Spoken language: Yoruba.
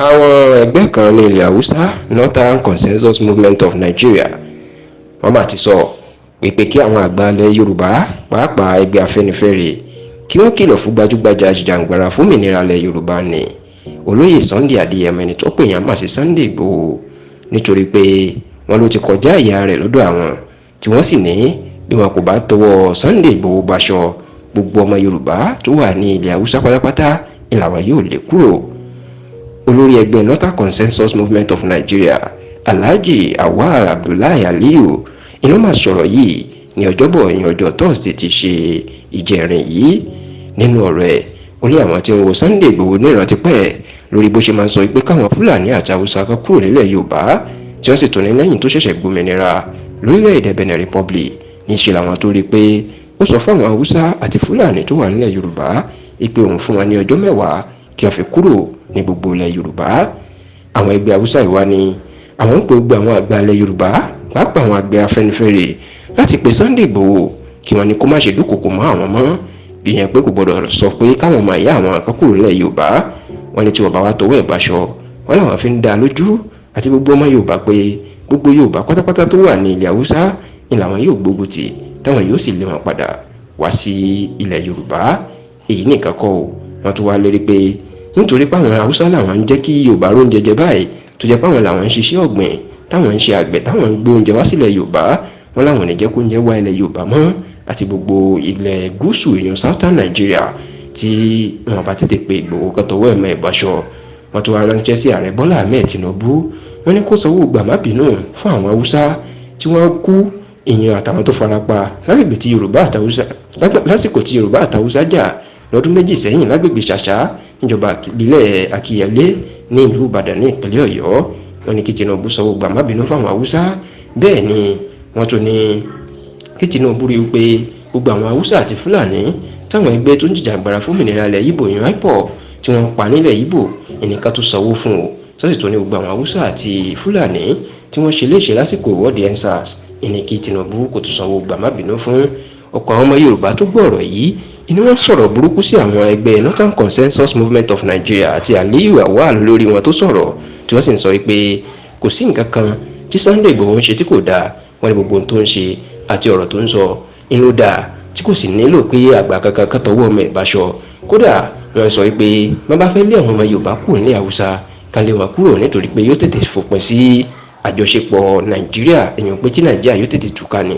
Àwọn ẹgbẹ́ kan ní ilẹ̀ Haúsá, Northern Consensus Movement of Nigeria, wọ́n mà ti sọ pé kí àwọn àgbà ilẹ̀ Yorùbá, pàápàá ẹgbẹ́ Afẹ́nifẹ́re, kí wọ́n kìlọ̀ fún gbajúgbajà ajìjàǹgbara fún òmìnira ilẹ̀ Yorùbá ní Olóyè Sunday Adéyẹmọ, ẹni tó pè yàn mà sí Sunday Ìgbòho, nítorí pé wọ́n ló ti kọjá ìyá rẹ̀ lọ́dọ̀ àwọn, tí wọ́n sì ní bí wọn kò bá tọwọ́ Sunday Ìgbòho báṣọ, gbogbo ọmọ Yorùbá tó wà ní ilẹ̀ Haúsá pátápátá ni làwọn yóò lé kúrò. Olórí ẹgbẹ́ Northern Consensus Movement of Nigeria, Alhaji Awal Abdullahi Aliyu, inú máa sọ̀rọ̀ yìí ní Ọjọ́bọ̀, ìyẹn ọjọ́ Thursday ti ṣe ìjẹrin yìí. Nínú ọ̀rọ̀ ẹ̀, ó ní àwọn tí ń wo Sunday Ìgbòho níran tipẹ́ lórí bó ṣe máa ń sọ pé káwọn Fúlàní àti Haúsá kan kúrò nílẹ̀ Yorùbá, tí wọ́n sì tún ní lẹ́yìn tó ṣẹ̀ṣẹ̀ gbòmìnira lórílẹ̀‐èdè Benin Republic, níṣẹ́ làwọn tó rí i pé ó sọ fáwọn Haúsá àti Fúlàní tó wà nílẹ̀ Yorùbá pé òun fún wọn ní ọjọ́ 10 kí wọ́n fi kúrò ní gbogbo ilẹ̀ Yorùbá. Àwọn ẹgbẹ́ Haúsá ìwá ni àwọn ń pe gbogbo àwọn àgbà ilẹ̀ Yorùbá, pàápàá àwọn àgbẹ̀ Afẹ́nifẹ́re, láti pe Sunday Ìgbòho kí wọ́n ní kó má ṣe dúnkòokò mọ́ àwọn mọ́, bí yẹn pé kò gbọdọ̀ sọ pé káwọn ọmọ ìyá àwọn kan kúrò nílẹ̀ Yorùbá. Wọ́n ní tí wọ́n bá wá tọwọ́ ẹ̀ báṣọ, wọ́n làwọn fi ń dá lójú àti gbogbo ọmọ Yorùbá pé gbogbo Yorùbá pátápátá tó wà ní ilẹ̀ Haúsá ni làwọn yóò gbógun tì, táwọn yóò sì lé wọn padà wá sí ilẹ̀ Yorùbá. Èyí nìkan kọ́ o, wọ́n tún wá lérí pé nítorí pé àwọn Haúsá làwọn ń jẹ́ kí Yorùbá róúnjẹ jẹ báyìí, tó jẹ́ pé àwọn làwọn ń ṣiṣẹ́ ọ̀gbìn, táwọn ń ṣe àgbẹ̀, táwọn ń gbé oúnjẹ wá sílẹ̀ Yorùbá, wọn làwọn ò ní jẹ́ kó oúnjẹ wá ilẹ̀ Yorùbá mọ́ àti gbogbo ilẹ̀ gúúsù, èèyàn Southern Nigeria, tí wọn bá tètè pé Ìgbòho kan tọwọ́ ẹ̀ mọ́ ìbáṣọ. Wọ́n tún wá ránṣẹ́ sí Ààrẹ Bọ́lá Ahmed Tinubu, wọ́n ní kó sanwó gbàmábìínú fún àwọn Haúsá tí wọ́n kú, èèyàn àtàwọn tó farapa lágbègbè tí Yorùbá àtàwùsá, lásìkò tí Yorùbá àtàwùsá jà lọ́dún 2 sẹ́yìn lágbègbè Ṣàṣà, níjọba ìbílẹ̀ Akínyẹlé ní ìlú Ìbàdàn ní ìpínlẹ̀ Ọ̀yọ́. Wọ́n ní kí Tinubu sanwó gbàmábìínú fáwọn Haúsá. Bẹ́ẹ̀ ni wọ́n tún ní kí Tinubu rí i pé gbogbo àwọn Haúsá àti Fúlàní táwọn ẹgbẹ́ tó ń jìjàgbara fún òmìnira ilẹ̀ Ìgbò, ìyẹn IPOB, tí wọ́n pa nílẹ̀ Ìgbò, ẹnìkan tó sanwó fún o sọ́sì tó ní gbogbo àwọn Haúsá àti Fúlàní tí wọ́n ṣe léṣe lásìkò ìwọ́de EndSARS, ìní kí Tinubu kò tún sanwó gbàmábìínú fún. Ọ̀pọ̀ àwọn ọmọ Yorùbá tó gbọ́ ọ̀rọ̀ yìí inú wọn sọ̀rọ̀ burúkú sí àwọn ẹgbẹ́ Northern Consensus Movement of Nigeria àti Aliyu Awal lórí wọn tó sọ̀rọ̀, tí wọ́n sì ń sọ pé kò sí nǹkan kan tí Sunday Igboho ń ṣe tí kò dáa. Wọ́n ní gbogbo ohun tó ń ṣe àti ọ̀rọ̀ tó ń sọ inú dáa, tí kò sì nílò pé àgbà kankan kan tọwọ́ ọmọ ẹ̀ báṣọ. Kódà wọ́n sọ pé wọ́n bá fẹ́ lé àwọn ọmọ Yorùbá kúrò ní Haúsá, kan lé wọn kúrò, nítorí pé yóò tètè fòpin sí àjọṣepọ̀ Nàìjíríà, èèyàn pé tí Nàìjíríà yóò tètè túká ni.